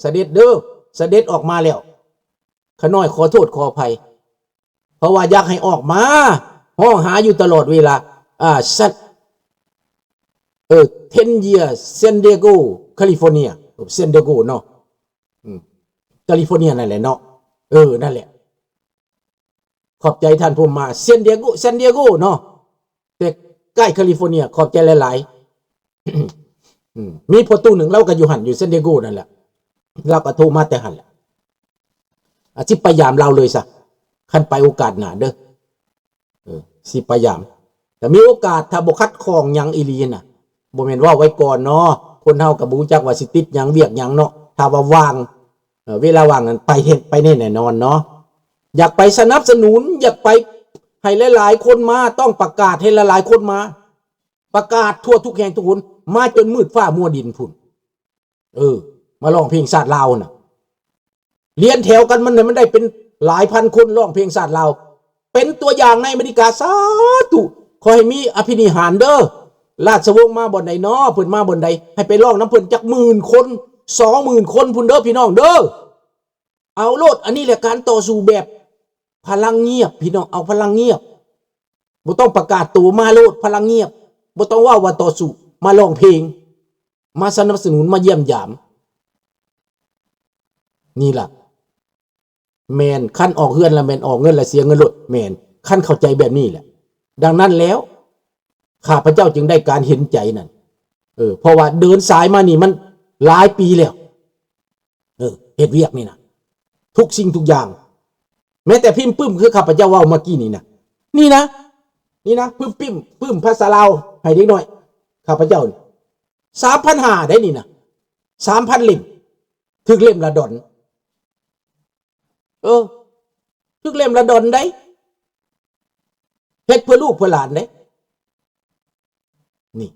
ສະເດັດເດີ ສະເດັດອອກມາແລ້ວ. ຂ້ານ້ອຍຂໍໂທດຂໍອະໄພ ເພາະວ່າຢາກໃຫ້ອອກມາຮ້ອງຫາຢູ່ຕະຫຼອດເວລາ. ອ່າ San ເອີ ten year San Diego California San Diego ເນາະ ອືມ California ນັ້ນແຫຼະເນາະ ເອີ ນັ້ນແຫຼະ. ຂອບໃຈທ່ານຜູ້ມາ San Diego San Diego ເນາະ ແຕ່ໃກ້ California ຂອບໃຈຫຼາຍໆ. ອືມ ມີພໍ່ຕູ້ໜຶ່ງ ລາວກໍຢູ່ຫັ້ນ ຢູ່ San Diego ນັ້ນແຫຼະ ລາວກໍໂທມາແຕ່ຫັ້ນແຫຼະ. ອາ ຊິໄປຢາມລາວເລີຍຊະ ຄັນໄປໂອກາດໜ້າເດີ. ເອີ ຊິໄປຢາມ ຖ້າມີໂອກາດ ຖ້າບໍ່ຂັດຂ້ອງຫຍັງອີ່ຫຼີນະ. ບໍ່ແມ່ນເວົ້າໄວ້ກ່ອນເນາະ ຄົນເຮົາກໍບໍ່ຮູ້ຈັກວ່າຊິຕິດຫຍັງ ວຽກຫຍັງເນາະ. ຖ້າວ່າວ່າງ ເອີ ເວລາວ່າງນັ້ນໄປເຮັດ ໄປແນ່ນອນເນາະ. ຢາກໄປສະໜັບສະໜູນ ຢາກໄປໃຫ້ຫຼາຍໆຄົນມາ ຕ້ອງປະກາດໃຫ້ຫຼາຍໆຄົນມາ ປະກາດທົ່ວທຸກແຫ່ງທຸກຫົນ ມາຈົນມືດຟ້າມົວດິນພຸ້ນ. ເອີ ມາຮ້ອງເພງຊາດລາວນະ ລຽນແຖວກັນ ມັນໃຫ້ມັນໄດ້ເປັນຫຼາຍພັນຄົນ ຮ້ອງເພງຊາດລາວ ເປັນຕົວຢ່າງໃນອາເມລິກາ. ສາທຸ ຂໍໃຫ້ມີອະພິນິຫານເດີ. ລາຊະວົງມາບ່ອນໃດເນາະ ເພິ່ນມາບ່ອນໃດ ໃຫ້ໄປຮ້ອງນຳເພິ່ນຈັກໝື່ນຄົນ ສອງໝື່ນຄົນພຸ້ນເດີ ພີ່ນ້ອງເດີ. ເອົາໂລດ ອັນນີ້ແຫຼະການຕໍ່ສູ້ແບບພະລັງງຽບ ພີ່ນ້ອງ ເອົາພະລັງງຽບ ບໍ່ຕ້ອງປະກາດໂຕ ມາໂລດ ພະລັງງຽບ ບໍ່ຕ້ອງເວົ້າວ່າຕໍ່ສູ້ ມາຮ້ອງເພງ ມາສະໜັບສະໜູນ ມາຢ້ຽມຢາມ. ນີ້ລະ ແມ່ນ ຄັນອອກເຮືອນລະແມ່ນອອກເງິນລະເສຍເງິນໂລດ ແມ່ນ ຄັນເຂົ້າໃຈແບບນີ້ແຫຼະ. ດັ່ງນັ້ນແລ້ວ ຂ້າພະເຈົ້າຈຶ່ງໄດ້ການເຫັນໃຈນັ້ນ ເອີ ເພາະວ່າເດີນສາຍມານີ້ມັນຫຼາຍປີແລ້ວ ເອີ ເຮັດວຽກນີ້ນະ ທຸກສິ່ງທຸກຢ່າງ ແມ້ແຕ່ພິມປຶ້ມ ຄືຂ້າພະເຈົ້າເວົ້າເມື່ອກີ້ນີ້ນະ ນີ້ນະ ນີ້ນະ ປຶ້ມປິ້ມ ປຶ້ມພາສາລາວໃຫ້ເດັກນ້ອຍ ຂ້າພະເຈົ້າ ສາມພັນຫ້າໄດ໋ນີ້ນະ ສາມພັນເຫຼັ້ມ ຖືກເຫຼັ້ມລະດອນ ເອີ ຖືກເຫຼັ້ມລະດອນໄດ໋ ເຮັດເພື່ອລູກເພື່ອຫຼານໄດ໋ ນີ້.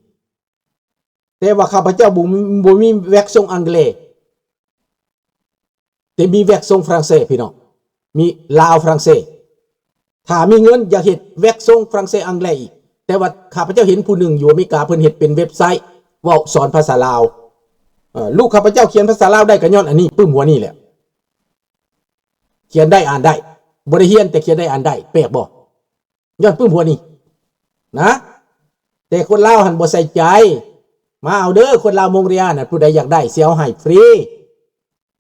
ແຕ່ວ່າຂ້າພະເຈົ້າບໍ່ມີ ບໍ່ມີແວັກຊົງອັງເກລ ແຕ່ມີແວັກຊົງຝຣັ່ງເສດ ພີ່ນ້ອງ ມີລາວຝຣັ່ງເສດ. ຖ້າມີເງິນຢາກເຮັດແວັກຊົງຝຣັ່ງເສດອັງເກລອີກ ແຕ່ວ່າຂ້າພະເຈົ້າເຫັນຜູ້ໜຶ່ງຢູ່ອາເມລິກາ ເພິ່ນເຮັດເປັນເວັບໄຊເວົ້າສອນພາສາລາວ ເອີ ລູກຂ້າພະເຈົ້າຂຽນພາສາລາວໄດ້ ກໍຍ້ອນອັນນີ້ ປຶ້ມຫົວນີ້ແຫຼະ ຂຽນໄດ້ອ່ານໄດ້ ບໍ່ໄດ້ຮຽນ ແຕ່ຂຽນໄດ້ອ່ານໄດ້ ແປກບໍ່? ຍ້ອນປຶ້ມຫົວນີ້ນະ ແຕ່ຄົນລາວຫັ້ນບໍ່ໃສ່ໃຈ. ມາເອົາເດີ ຄົນລາວມົງຣຽນນະ ຜູ້ໃດຢາກໄດ້ ຊິເອົາໃຫ້ຟຣີ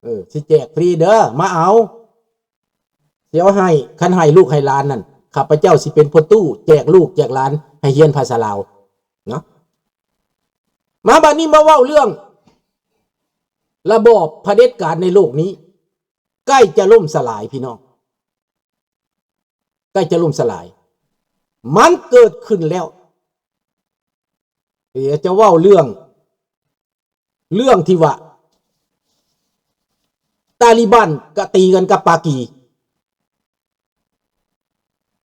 ເອີ ຊິແຈກຟຣີເດີ ມາເອົາ ຊິເອົາໃຫ້ ຄັນໃຫ້ລູກໃຫ້ຫຼານນັ້ນ ຂ້າພະເຈົ້າຊິເປັນພໍ່ຕູ້ແຈກລູກແຈກຫຼານໃຫ້ຮຽນພາສາລາວເນາະ. ມາບາດນີ້ມາເວົ້າເລື່ອງລະບອບຜະເດັດການໃນໂລກນີ້ ໃກ້ຈະລົ້ມສະຫຼາຍ ພີ່ນ້ອງ ໃກ້ຈະລົ້ມສະຫຼາຍ ມັນເກີດຂຶ້ນແລ້ວ. ເອີ ຈະເວົ້າເລື່ອງ ເລື່ອງທີ່ວ່າຕາລີບານກະຕີກັນກັບປາກີ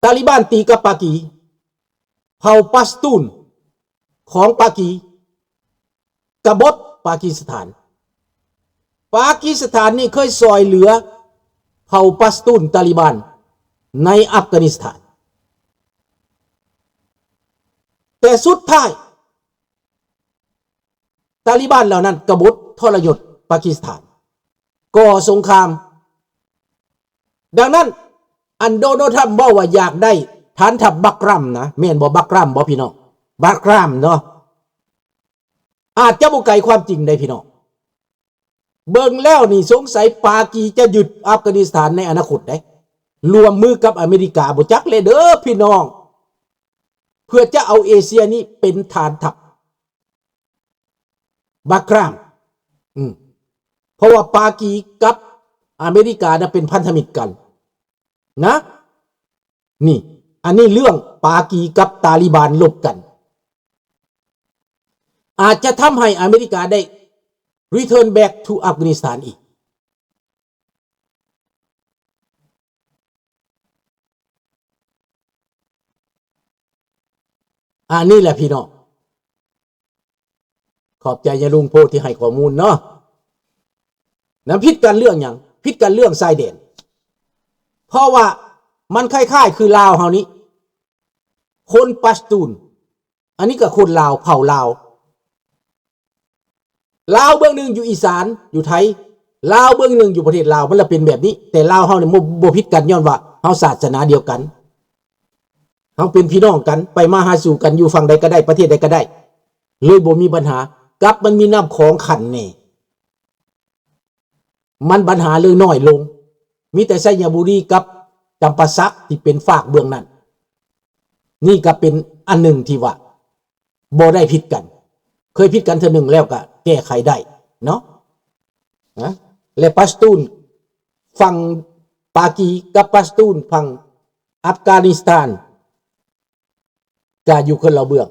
ຕາລີບານຕີກັບປາກີ ເຜົ່າປາສຕູນຂອງປາກີ ກະບົດປາກີສະຖານ. ປາກີສະຖານນີ້ເຄີຍຊ່ອຍເຫຼືອເຜົ່າປາສຕູນຕາລີບານໃນອັຟການິສຖານ ແຕ່ສຸດທ້າຍ ຕາລີບານເຫຼົ່ານັ້ນກະບົດທໍລະຍົດປາກີສະຖານ ກໍ່ສົງຄາມ. ດັ່ງນັ້ນ ອັນໂດນັລທຣຳເວົ້າວ່າຢາກໄດ້ຖານທັບບັກຣາມນະ ແມ່ນບໍ່? ບັກຣາມບໍ່ພີ່ນ້ອງ? ບັກຣາມເນາະ ອາດຈະບໍ່ໄກຄວາມຈິງໃດ໋ພີ່ນ້ອງ. ເບິ່ງແລ້ວນີ້ສົງໄສປາກີຈະຍຶດອັຟການິສຖານໃນອະນາຄົດໃດ໋ ຮ່ວມມືກັບອາເມລິກາ ບໍ່ຈັກແລະເດີພີ່ນ້ອງ ເພື່ອຈະເອົາເອເຊຍນີ້ເປັນຖານທັບ ບັກຣາມ ອືມ ເພາະວ່າປາກີກັບອາເມລິການະເປັນພັນທະມິດກັນນະ. ນີ້ ອັນນີ້ເລື່ອງປາກີກັບຕາລີບານລົບກັນ ອາດຈະທຳໃຫ້ອາເມລິກາໄດ້ return back to Afghanistan ອີກ. ອັນນີ້ແຫຼະພີ່ນ້ອງ ຂອບໃຈຍາລຸງໂພທີ່ໃຫ້ຂໍ້ມູນເນາະ. ນຳຜິດກັນເລື່ອງຫຍັງ? ຜິດກັນເລື່ອງຊາຍແດນ ເພາະວ່າມັນຄ້າຍໆຄືລາວເຮົານີ້ ຄົນປາສຕູນ ອັນນີ້ກໍຄົນລາວ ເຜົ່າລາວ ລາວເບື້ອງໜຶ່ງຢູ່ອີສານ ຢູ່ໄທ ລາວເບື້ອງໜຶ່ງຢູ່ປະເທດລາວ ມັນລະເປັນແບບນີ້. ແຕ່ລາວເຮົານີ້ບໍ່ ບໍ່ຜິດກັນ ຍ້ອນວ່າເຮົາສາສະໜາດຽວກັນ, ເຮົາເປັນພີ່ນ້ອງກັນ, ໄປມາຫາສູ່ກັນຢູ່ຝັ່ງໃດກໍໄດ້ ປະເທດໃດກໍໄດ້ ເລີຍບໍ່ມີບັນຫາ. ກັບມັນມີນ້ຳຂອງຂັ້ນແດ່ ມັນບັນຫາເລີຍນ້ອຍລົງ. ມີແຕ່ໄຊຍະບູລີກັບຈຳປາສັກທີ່ເປັນຟາກເບື້ອງນັ້ນ. ນີ້ກໍເປັນອັນໜຶ່ງທີ່ວ່າບໍ່ໄດ້ຜິດກັນ, ເຄີຍຜິດກັນເທື່ອໜຶ່ງແລ້ວກໍແກ້ໄຂໄດ້ເນາະ. ນະ ແລະ ປາສຕູນຝັ່ງປາກີກັບປາສຕູນຝັ່ງອັຟການິສຖານ ກະຢູ່ຄົນລະເບື້ອງ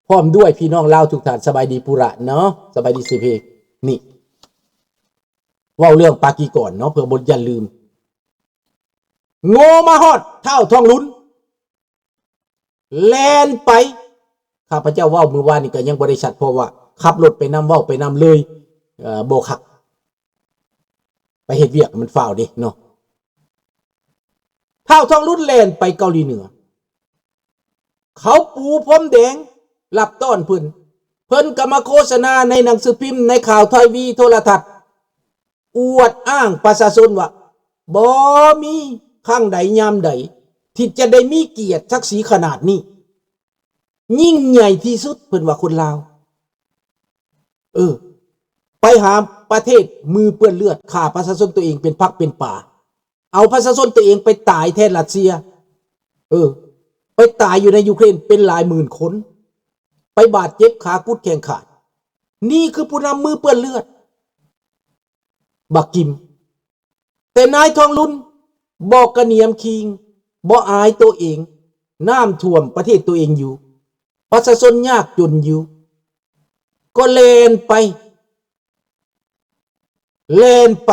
ພ້ອມດ້ວຍພີ່ນ້ອງລາວທຸກທ່ານ. ສະບາຍດີປູຣະເນາະ, ສະບາຍດີຊີພີ. ນີ້ ເວົ້າເລື່ອງປາກີກ່ອນເນາະ ເພື່ອບໍ່ຢ່າລືມ. ໂງ່ມາຮອດທ້າວທອງລຸນ ແລ່ນໄປ. ຂ້າພະເຈົ້າເວົ້າມື້ວານນີ້ກໍຍັງບໍ່ໄດ້ຊັດ ເພາະວ່າຂັບລົດໄປນຳ ເວົ້າໄປນຳເລີຍ ເອີ ບໍ່ຄັກ. ໄປເຮັດວຽກມັນຟ້າວເດ້ເນາະ. ທ້າວທອງລຸນແລ່ນໄປເກົາຫຼີເໜືອ, ເຂົາປູພົມແດງຮັບຕ້ອນເພິ່ນ. ເພິ່ນກໍມາໂຄສະນາໃນໜັງສືພິມ, ໃນຂ່າວທອຍວີໂທລະທັດ, ອວດອ້າງປະຊາຊົນວ່າ ບໍ່ມີຄັ້ງໃດຍາມໃດທີ່ຈະໄດ້ມີກຽດສັກສີຂະໜາດນີ້. ຍິ່ງໃຫຍ່ທີ່ສຸດ ເພິ່ນວ່າຄົນລາວ. ເອີ ໄປຫາປະເທດມືເປື້ອນເລືອດ, ຂ້າປະຊາຊົນຕົວເອງເປັນຜັກເປັນປາ, ເອົາປະຊາຊົນຕົວເອງໄປຕາຍແທນຣັດເຊຍ. ເອີ ໄປຕາຍຢູ່ໃນຢູເຄຣນເປັນຫຼາຍໝື່ນຄົນ, ໄປບາດເຈັບຂາກຸດແຂງຂາດ. ນີ້ຄືຜູ້ນຳມືເປື້ອນເລືອດ ບັກກິມ. ແຕ່ນາຍທອງລຸນບໍ່ກະໜຽມຄີງ, ບໍ່ອາຍໂຕເອງ, ນ້ຳຖ້ວມປະເທດໂຕເອງຢູ່, ປະຊາຊົນຍາກຈົນຢູ່, ກໍແລ່ນໄປ, ແລ່ນໄປ.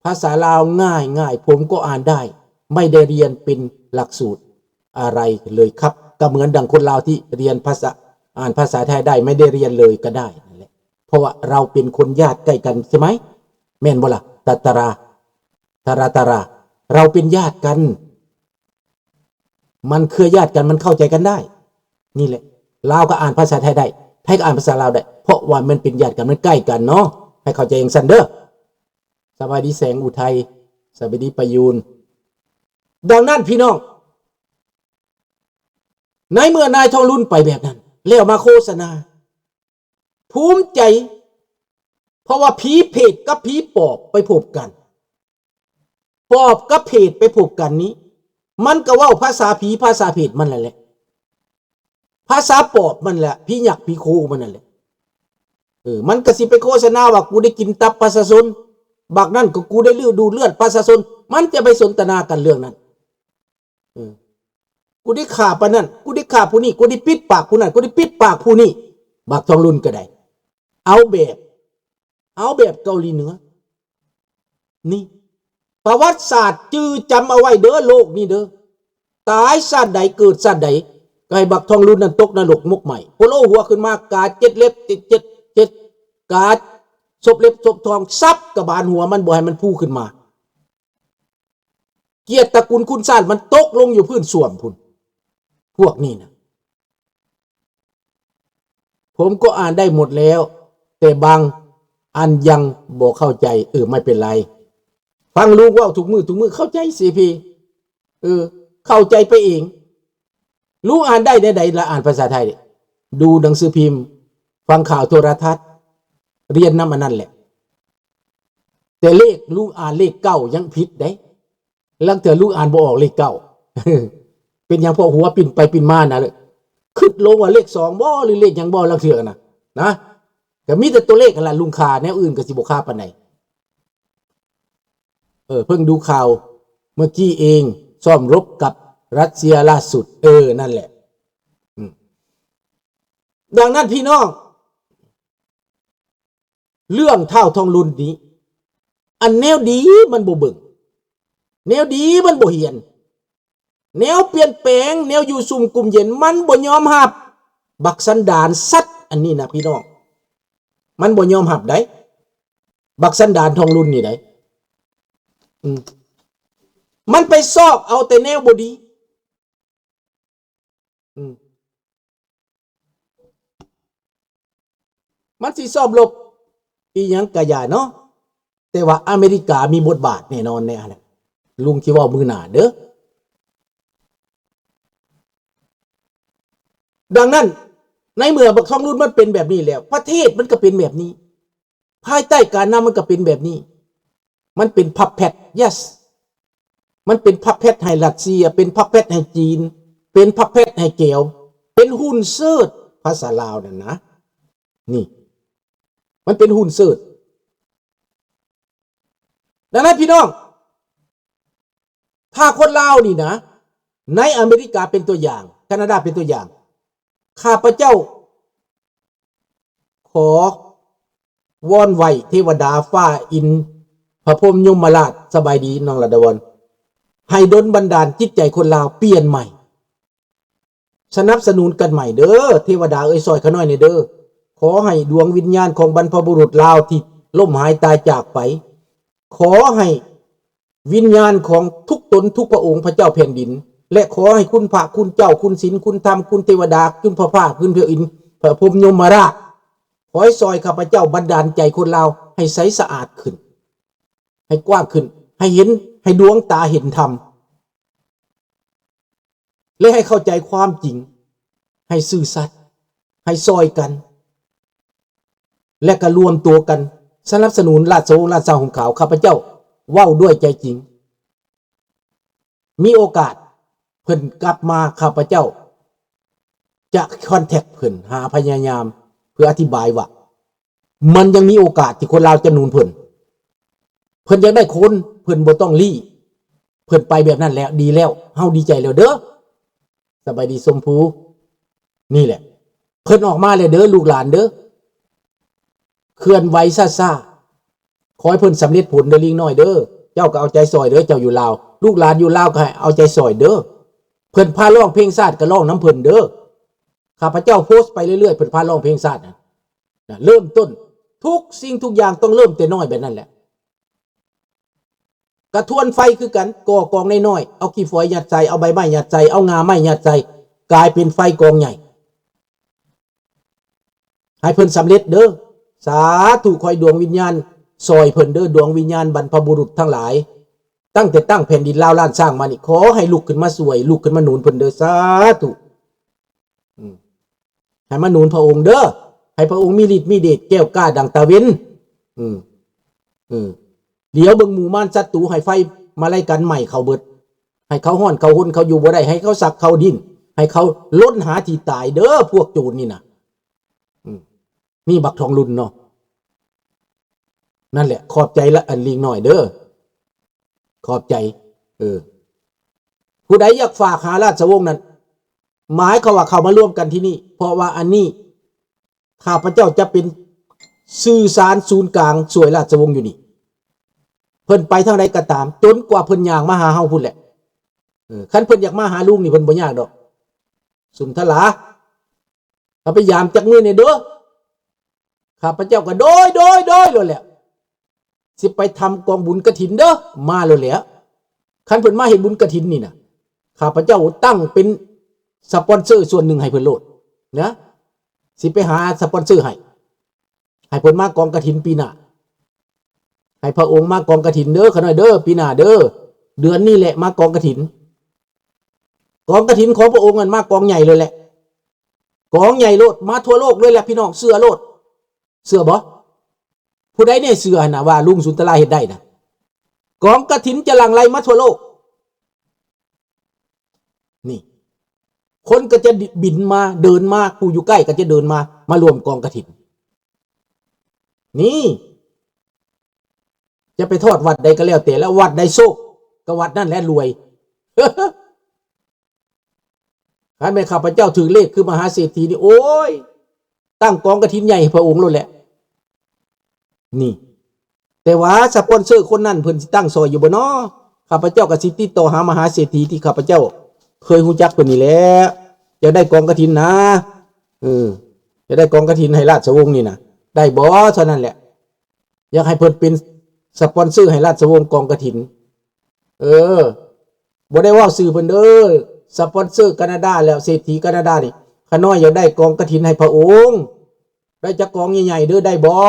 ພາສາລາວງ່າຍໆ ຜົມກໍອ່ານໄດ້, ໄມ່ໄດ້ຮຽນເປັນຫຼັກສູດອະໄລເລີຍຄັບ. ກໍເໝືອນດັ່ງຄົນລາວທີ່ຮຽນພາສາ, ອ່ານພາສາໄທໄດ້, ໄມ່ໄດ້ຮຽນເລີຍກໍໄດ້ນັ້ນແຫຼະ. ເພາະວ່າເຮົາເປັນຄົນຍາດໃກ້ກັນໃຊ່ໄໝ? ແມ່ນບໍ່ລະ? ຕະຕະລາ ຕະລາ ຕະລາ ເຮົາເປັນຍາດກັນ, ມັນເຄືອຍາດກັນ, ມັນເຂົ້າໃຈກັນໄດ້. ນີ້ແຫຼະ ລາວກໍອ່ານພາສາໄທໄດ້, ໄທກໍອ່ານພາສາລາວໄດ້, ເພາະວ່າມັນເປັນຍາດກັນ, ມັນໃກ້ກັນເນາະ, ໃຫ້ເຂົ້າໃຈຈັ່ງຊັ້ນເດີ. ສະບາຍດີແສງອຸໄທ, ສະບາຍດີປະຢູນ. ດັ່ງນັ້ນພີ່ນ້ອງ, ໃນເມື່ອນາຍທອງລຸນໄປແບບນັ້ນ ແລ້ວມາໂຄສະນາ ພູມໃຈ ເພາະວ່າຜີເຜດກັບຜີປອບໄປພົບກັນ, ປອບກັບເຜດໄປພົບກັນນີ້ ມັນກໍເວົ້າພາສາຜີພາສາເຜດມັນນັ້ນແຫຼະ, ພາສາປອບມັນແຫຼະ, ຜີຍັກຜີໂຄມັນນັ້ນແຫຼະ. ເອີ ມັນກໍຊິໄປໂຄສະນາວ່າ ກູໄດ້ກິນຕັບປະຊາຊົນ, ບັກນັ້ນກໍ ກູໄດ້ລືດດູດເລືອດປະຊາຊົນ, ມັນຈະໄປສົນທະນາກັນເລື່ອງນັ້ນ. ເອີ ກູໄດ້ຂ້າປານນັ້ນ, ກູໄດ້ຂ້າຜູ້ນີ້, ກູໄດ້ປິດປາກຜູ້ນັ້ນ, ກູໄດ້ປິດປາກຜູ້ນີ້. ບັກທອງລຸນກໍໄດ້ ເອົາແບບ, ເອົາແບບເກົາຫຼີເໜືອ. ນີ້ ປະຫວັດສາດຈື່ຈຳເອົາໄວ້ເດີ ໂລກນີ້ເດີ. ຕາຍຊາດໃດເກີດຊາດໃດ ກໍໃຫ້ບັກທອງລຸນນັ້ນຕົກນະລົກໝົກໄໝ້. ໂພໂລຫົວຂຶ້ນມາ ກາເຈັດເລັບ ເຈັດ ເຈັດ ເຈັດ ກາສົບເລັບສົບທອງ ສັບກະບານຫົວມັນ ບໍ່ໃຫ້ມັນຟູຂຶ້ນມາ. ກຽດຕະກຸນຄຸນຊາດມັນຕົກລົງຢູ່ພື້ນສ້ວມພຸ້ນ. ພວກນີ້ນະ ຜົມກໍອ່ານໄດ້ໝົດແລ້ວ, ແຕ່ບາງອັນຍັງບໍ່ເຂົ້າໃຈ. ເອີ ໄມ່ເປັນໄລ, ຟັງລຸງເວົ້າທຸກມື້ ທຸກມື້ເຂົ້າໃຈຊີພີ. ເອີ ເຂົ້າໃຈໄປເອງ. ລຸງອ່ານໄດ້ແນວໃດລະ? ອ່ານພາສາໄທ, ດູໜັງສືພິມ, ຟັງຂ່າວໂທລະທັດ, ຮຽນນຳອັນນັ້ນແຫຼະ. ແຕ່ເລກ ລຸງອ່ານເລກເກົ້າຍັງຜິດເດ້. ລາງເທື່ອລຸງອ່ານບໍ່ອອກເລກເກົ້າ. ເປັນຫຍັງ? ເພາະຫົວປິ່ນໄປປິ່ນມານະ, ຄຶດຫຼົງວ່າເລກສອງບໍ ຫຼືເລກຫຍັງບໍ ລາງເທື່ອນະ ນະ. ກໍມີແຕ່ຕົວເລກຫັ້ນລະລຸງຄາ, ແນວອື່ນກໍຊິບໍ່ຄາປານໃດ. ເອີ ເພິ່ງດູຂ່າວເມື່ອກີ້ເອງ, ຊ້ອມລົບກັບຣັດເຊຍລ່າສຸດ. ເອີ ນັ້ນແຫຼະ. ອືມ ດັ່ງນັ້ນພີ່ນ້ອງ, ເລື່ອງທ້າວທອງລຸນນີ້ ອັນແນວດີມັນບໍ່ເບິ່ງ, ແນວດີມັນບໍ່ຮຽນ, ແນວປ່ຽນແປງ, ແນວຢູ່ຊຸ່ມກຸ່ມເຢັນມັນບໍ່ຍອມຮັບ. ບັກສັນດານສັດອັນນີ້ນະພີ່ນ້ອງ, ມັນບໍ່ຍອມຮັບໃດ໋, ບັກສັນດານທອງລຸນນີ້ໃດ໋. ອືມ ມັນໄປຊອກເອົາແຕ່ແນວບໍ່ດີ. ອືມ ມັນຊິຊອບລົບ ອີ່ຫຍັງກະຢ່າເນາະ, ແຕ່ວ່າອາເມລິກາມີບົດບາດແນ່ນອນໃນອັນນັ້ນ. ລຸງຊິເວົ້າມື້ໜ້າເດີ້. ດັ່ງນັ້ນ ໃນເມື່ອບັກທອງລຸນມັນເປັນແບບນີ້ແລ້ວ, ປະເທດມັນກໍເປັນແບບນີ້, ພາຍໃຕ້ການນຳມັນກໍເປັນແບບນີ້. ມັນເປັນ puppet, yes. ມັນເປັນ puppet ໃຫ້ຣັດເຊຍ, ເປັນ puppet ໃຫ້ຈີນ, ເປັນ puppet ໃຫ້ແກວ, ເປັນຫຸ່ນເຊີດ ພາສາລາວນັ້ນນະ. ນີ້ ມັນເປັນຫຸ່ນເຊີດ. ດັ່ງນັ້ນ ພີ່ນ້ອງ, ຖ້າຄົນລາວນີ້ນະ, ໃນອາເມລິກາເປັນຕົວຢ່າງ, ການາດາເປັນຕົວຢ່າງ, ຂ້າພະເຈົ້າຂໍວອນໄຫວ້ເທວະດາຟ້າ, ອິນ, ພະພົມ, ຍົມມະລາດ, ສະບາຍດີ ນ້ອງລະດາວອນ, ໃຫ້ດົນບັນດານຈິດໃຈຄົນລາວປ່ຽນໃໝ່. ສະໜັບສະໜູນກັນໃໝ່ເດີ້ ເທວະດາເອີຍ, ຊ່ອຍຂ້ານ້ອຍແດ່ເດີ້. ຂໍໃຫ້ດວງວິນຍານຂອງບັນພະບຸລຸດລາວທີ່ລົ້ມຫາຍຕາຍຈາກໄປ, ຂໍໃຫ້ວິນຍານຂອງທຸກຕົນທຸກພະອົງ, ພະເຈົ້າແຜ່ນດິນ, ແລະ ຂໍໃຫ້ຄຸນພະ, ຄຸນເຈົ້າ, ຄຸນສິນ, ຄຸນທຳ, ຄຸນເທວະດາ, ຄຸນພະຟ້າ, ຄຸນພະອິນ, ພະພົມ, ຍົມມະລາດ, ຂໍໃຫ້ຊ່ອຍຂ້າພະເຈົ້າບັນດານໃຈຄົນລາວໃຫ້ໃສສະອາດຂຶ້ນ, ໃຫ້ກວ້າງຂຶ້ນ, ໃຫ້ເຫັນ, ໃຫ້ດວງຕາເຫັນທຳ. ແລະ ໃຫ້ເຂົ້າໃຈຄວາມຈິງ, ໃຫ້ຊື່ສັດ, ໃຫ້ຊ່ອຍກັນ ແລະ ກໍລວມຕົວກັນສະໜັບສະໜູນລາຊະວົງລ້ານຊ້າງຫົງຂາວ. ຂ້າພະເຈົ້າເວົ້າດ້ວຍໃຈຈິງ. ມີໂອກາດເພິ່ນກັບມາ, ຂ້າພະເຈົ້າຈະຄອນແທັກເພິ່ນ, ຫາພະຍາຍາມເພື່ອອະທິບາຍວ່າ ມັນຍັງມີໂອກາດທີ່ຄົນລາວຈະໜູນເພິ່ນ. ເພິ່ນຢາກໄດ້ຄົນ, ເພິ່ນບໍ່ຕ້ອງລີ້, ເພິ່ນໄປແບບນັ້ນແລ້ວ, ດີແລ້ວ, ເຮົາດີໃຈແລ້ວເດີ້. ສະບາຍດີຊົມພູ. ນີ້ແຫຼະ, ເພິ່ນອອກມາແລ້ວເດີ້ ລູກຫຼານເດີ້. ເຄື່ອນໄຫວຊ້າໆ, ຂໍໃຫ້ເພິ່ນສຳເລັດຜົນເດີ້ ລິງນ້ອຍເດີ້. ເຈົ້າກໍເອົາໃຈຊ່ອຍເດີ້, ເຈົ້າຢູ່ລາວ, ລູກຫຼານຢູ່ລາວກໍໃຫ້ເອົາໃຈຊ່ອຍເດີ້. ເພິ່ນພາຮ້ອງເພງຊາດ ກໍຮ້ອງນຳເພິ່ນເດີ້. ຂ້າພະເຈົ້າໂພສໄປເລື້ອຍໆ, ເພິ່ນພາຮ້ອງເພງຊາດນະ. ນະ ເລີ່ມຕົ້ນ, ທຸກສິ່ງທຸກຢ່າງຕ້ອງເລີ່ມແຕ່ນ້ອຍແບບນັ້ນແຫຼະ. ກະທວນໄຟຄືກັນ, ກໍ່ກອງນ້ອຍໆ, ເອົາຂີ້ຝອຍຍັດໃສ່, ເອົາໃບໄມ້ຍັດໃສ່, ເອົາງ່າໄມ້ຍັດໃສ່, ກາຍເປັນໄຟກອງໃຫຍ່. ໃຫ້ເພິ່ນສຳເລັດເດີ້. ສາທຸ, ຂໍໃຫ້ດວງວິນຍານຊ່ອຍເພິ່ນເດີ້, ດວງວິນຍານບັນພະບຸລຸດທັງຫຼາຍ, ຕັ້ງແຕ່ຕັ້ງແຜ່ນດິນລາວລ້ານຊ້າງມານີ້, ຂໍໃຫ້ລຸກຂຶ້ນມາຊ່ວຍ, ລຸກຂຶ້ນມາໜູນເພິ່ນເດີ້. ສາທຸ. ອືມ ໃຫ້ມາໜູນພະອົງເດີ້, ໃຫ້ພະອົງມີລິດມີເດດ ແກ້ວກ້າດັ່ງຕາເວັນ. ອືມ ອືມ ຫຼຽວເບິ່ງໝູ່ມານສັດຕູ, ໃຫ້ໄຟມາໄລກັນໄໝ້ເຂົາເບິດ, ໃຫ້ເຂົາຮ້ອນເຂົາຮົນ, ເຂົາຢູ່ບໍ່ໄດ້, ໃຫ້ເຂົາສັກເຂົາດີ້ນ, ໃຫ້ເຂົາລົ້ນຫາທີ່ຕາຍເດີ້ ພວກໂຈນນີ້ນະ. ອືມ ນີ້ບັກທອງລຸນເນາະ. ນັ້ນແຫຼະ, ຂອບໃຈລະ ອັນ ລິງນ້ອຍເດີ້. ຂອບໃຈ. ເອີ ຜູ້ໃດຢາກຝາກຫາລາຊະວົງນັ້ນ, ໝາຍຄວາມວ່າເຂົ້າມາລວມກັນທີ່ນີ້, ເພາະວ່າອັນນີ້ ຂ້າພະເຈົ້າຈະເປັນສື່ສານສູນກາງຊ່ວຍລາຊະວົງຢູ່ນີ້. ເພິ່ນໄປທາງໃດກໍຕາມ, ຈົນກວ່າເພິ່ນຍ່າງມາຫາເຮົາພຸ້ນແຫຼະ. ເອີ ຄັນເພິ່ນຢາກມາຫາລຸງນີ້ ເພິ່ນບໍ່ຍາກດອກ. ສຸນທະລາ, ເຮົາໄປຢາມຈັກມື້ແດ່ເດີ້. ຂ້າພະເຈົ້າກໍ ໂດຍ ໂດຍ ໂດຍ ໂລດແຫຼະ. ຊິໄປທຳກອງບຸນກະຖິນເດີ້, ມາໂລດແຫຼະ. ຄັນເພິ່ນມາເຮັດບຸນກະຖິນນີ້ນະ, ຂ້າພະເຈົ້າຕັ້ງເປັນສະປອນເຊີສ່ວນໜຶ່ງໃຫ້ເພິ່ນໂລດນະ. ຊິໄປຫາສະປອນເຊີໃຫ້, ໃຫ້ເພິ່ນມາກອງກະຖິນປີໜ້າ. ໃຫ້ພະອົງມາກອງກະຖິນເດີ້ ຂ້ານ້ອຍເດີ້, ປີໜ້າເດີ້. ເດືອນນີ້ແຫຼະ ມາກອງກະຖິນ. ກອງກະຖິນຂອງພະອົງນັ້ນ ມາກອງໃຫຍ່ເລີຍແຫຼະ. ກອງໃຫຍ່ໂລດ, ມາທົ່ວໂລກເລີຍແຫຼະ ພີ່ນ້ອງ, ເຊື່ອໂລດ. ເຊື່ອບໍ່? ຜູ້ໃດແດ່ເຊື່ອຫັ້ນນະ ວ່າລຸງສຸນທະລາເຮັດໄດ້ນະ? ກອງກະຖິນຈະຫຼັ່ງໄຫຼມາທົ່ວໂລກ. ນີ້ ຄົນກໍຈະບິນມາ, ເດີນມາ, ຜູ້ຢູ່ໃກ້ກໍຈະເດີນມາ, ມາລວມກອງກະຖິນ. ນີ້ ຈະໄປທອດວັດໃດກໍແລ້ວແຕ່ລະ, ວັດໃດໂຊກກໍວັດນັ້ນແຫຼະລວຍ. ຄັນແມ່ນຂ້າພະເຈົ້າຖືກເລກຄືມະຫາເສດຖີນີ້, ໂອ້ຍ, ຕັ້ງກອງກະຖິນໃຫຍ່ໃຫ້ພະອົງໂລດແຫຼະ. ນີ້ ແຕ່ວ່າສະປອນເຊີຄົນນັ້ນເພິ່ນຊິຕັ້ງຊ່ອຍຢູ່ບໍ່ນໍ? ຂ້າພະເຈົ້າກໍຊິຕິດຕໍ່ຫາມະຫາເສດຖີທີ່ຂ້າພະເຈົ້າເຄີຍຮູ້ຈັກເພິ່ນນີ້ແຫຼະ, ຢາກໄດ້ກອງກະຖິນນະ. ເອີ ຢາກໄດ້ກອງກະຖິນໃຫ້ລາຊະວົງນີ້ນະ, ໄດ້ບໍ່? ເທົ່ານັ້ນແຫຼະ. ຢາກໃຫ້ເພິ່ນເປັນສະປອນເຊີໃຫ້ລາຊະວົງກອງກະຖິນ. ເອີ ບໍ່ໄດ້ເວົ້າຊື່ເພິ່ນເດີ, ສະປອນເຊີການາດາ ແລ້ວເສດຖີການາດານີ້, ຂ້ານ້ອຍຢາກໄດ້ກອງກະຖິນໃຫ້ພະອົງ, ໄດ້ຈັກກອງໃຫຍ່ໆເດີ, ໄດ້ບໍ່?